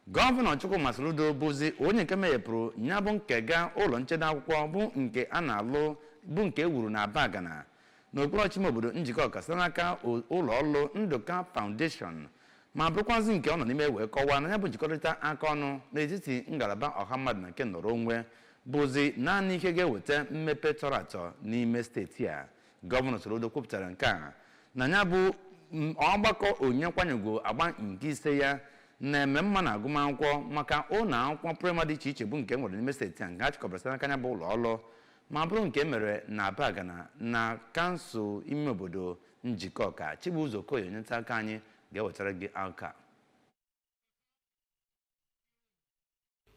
Gọvanọ Chukwuma Soludo bụzi onye nke meghepụrụ ya bụ nkega ụlọ nchedo akwụkwọ bụ nke a na-alụ, bụ nke e wuru na Abagana n'okpuru ọchịchị ime obodo Njikọka site n'aka ụlọ ọrụ Ndụka Foundation, ma bụrụkwazị nke ọ nọ n'ime wee kọwaa na ya bụ njikọrịta aka ọnụ n'etiti ngalaba ọha mmadụ na nke nnọrọ onwe bụzi naanị ihe ga-eweta mmepe tọrọ atọ n'ime steeti a. Gọvanọ Soludo kwupụtara nke a na ya bụ ọgbakọ onyinye nkwanye ugwu agba nke ise ya na-eme mma na agụmakwụkwọ maka ụlọ akwụkwọ praịmarị dị iche iche bụ nke e nwere n'ime steeti a, nke a chịkọbara site n'aka ya bụ ụlọ ọrụ, ma bụrụ nke e mere na Abagana na kansụl ime obodo Njikọka. Chibuzo Okoye, onye nta akụkọ anyị, ga-ewetara gị akụkọ a.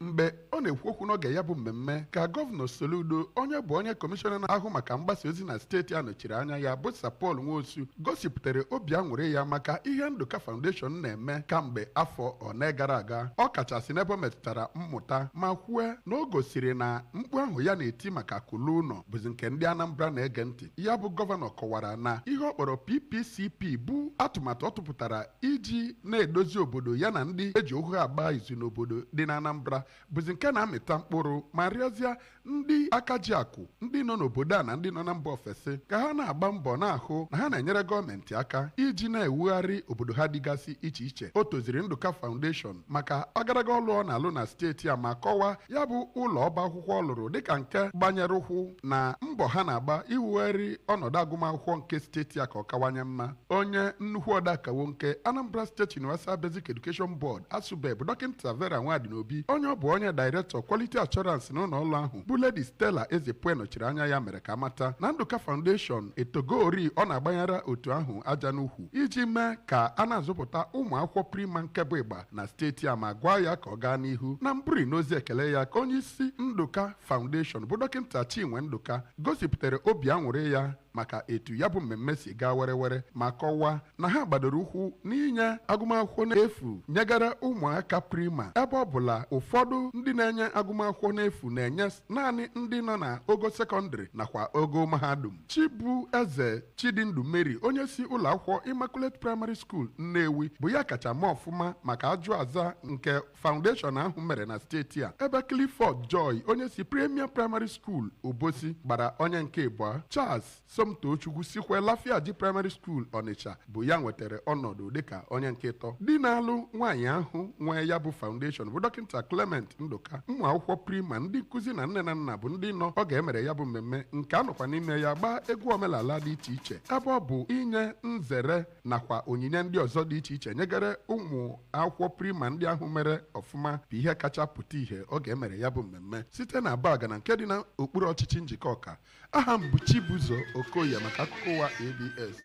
Mgbe ọ na-ekwu okwu n'oge ya bụ mmemme, ka Gọvanọ Soludo, onye bụ onye kọmishọna na-ahụ maka mgbasa ozi na steeti a nọchiri anya ya bụ Sir Paul Nwosu, gosipụtara obi aṅụrị ya maka ihe Ndụka Foundation na-eme kamgbe afọ one gara aga, ọ kachasị n'ebe ọ metụtara mmụta, ma kwue na o gosiri na mkpu ahụ ya na-eti maka akụlụ ụlọ bụzi nke ndị Anambra na-ege ntị. Ya bụ gọvanọ kọwara na ihe ọ kpọrọ PPCP bụ atụmatụ ọ tụpụtara iji na-edozi obodo ya na ndị eji ohu agba izu n'obodo dị na Anambra bụzi nke na-amịta mkpụrụ, ma rịọzịa ndị aka ji akụ, ndị nọ n'obodo a na ndị nọ na mba ofesi, ka ha na-agba mbọ na-ahụ na ha na-enyere gọọmenti aka iji na-ewugharị obodo ha dịgasị iche iche. O toziri Ndụka Foundation maka agaraga ọlụ ọ na-alụ na steeti a, ma kọwaa ya bụ ụlọ ọba akwụkwọ ọ lụrụ dịka nke gbanyere ụkwụ na mbọ ha na-agba iwugharị ọnọdụ agụmakwụkwọ nke steeti a ka ọ kawanye mma. Onye nnukwu odeakawo nke Anambra State Universal Basic Education Board, ASUBEB, bụ Dọkịta Vera Nwadinobi, onye ọ bụ onye Director Quality Assurance n'ụlọ ọrụ ahụ bụ Lady Stella Ezepue nọchiri anya ya, mere ka amata na Ndụka Foundation etogori ọ na-agbanyere otu ahụ aja n'ukwu iji mee ka a na-azụpụta ụmụ akwụkwọ prima nke bụ ịgba na steeti a, ma gwa ya ka ọ gaa n'ihu. Na mbụri n'ozi ekele ya, ka onye isi Ndụka Foundation bụ Dọkịta Chinwe Ndụka gosipụtara obi aṅụrị ya maka etu ya bụ mmemme si gaa were were, ma kọwaa na ha gbadoro ụkwụ n'inye agụmakwụkwọ n'efu nyegara ụmụaka prima, ebe ọ bụla ụfọdụ ndị na-enye agụmakwụkwọ n'efu na-enye naanị ndị nọ na ogo sekọndịrị nakwa ogo mahadum. Chibu Eze Chidindu Mary, onye si ụlọ akwụkwọ Immaculate Primary School Nnewi, bụ ya kacha ma ọfụma maka ajụ aza nke foundation ahụ mere na steeti a, ebe Clifford Joy, onye si Premier Primary School Obosi, gbara onye nke ịbụọ. Charles Somtochukwu sikwa Lafiaji Primary School Onitsha bụ ya nwetara ọnọdụ dịka onye nke ịtọ. Di na-alụ nwaanyị ahụ nwee ya bụ foundation bụ Dọkịta Clement Ndụka, ụmụ akwụkwọ prima, ndị nkụzi na nne na nna bụ ndị nọ oge emere ya bụ mmemme, nke anọkwa n'ime ya gbaa egwu omenala dị iche iche, ebe ọ bụ inye nzere nakwa onyinye ndị ọzọ dị iche iche nyegara ụmụ akwụkwọ prima ndị ahụ mere ọfụma bụ ihe kacha pụta ìhè oge emere ya bụ mmemme. Site na Abagana nke dị na okpuru ọchịchị Njikọka, aha m bụ Chibuzo Okoye maka akụkọ ụwa ABS.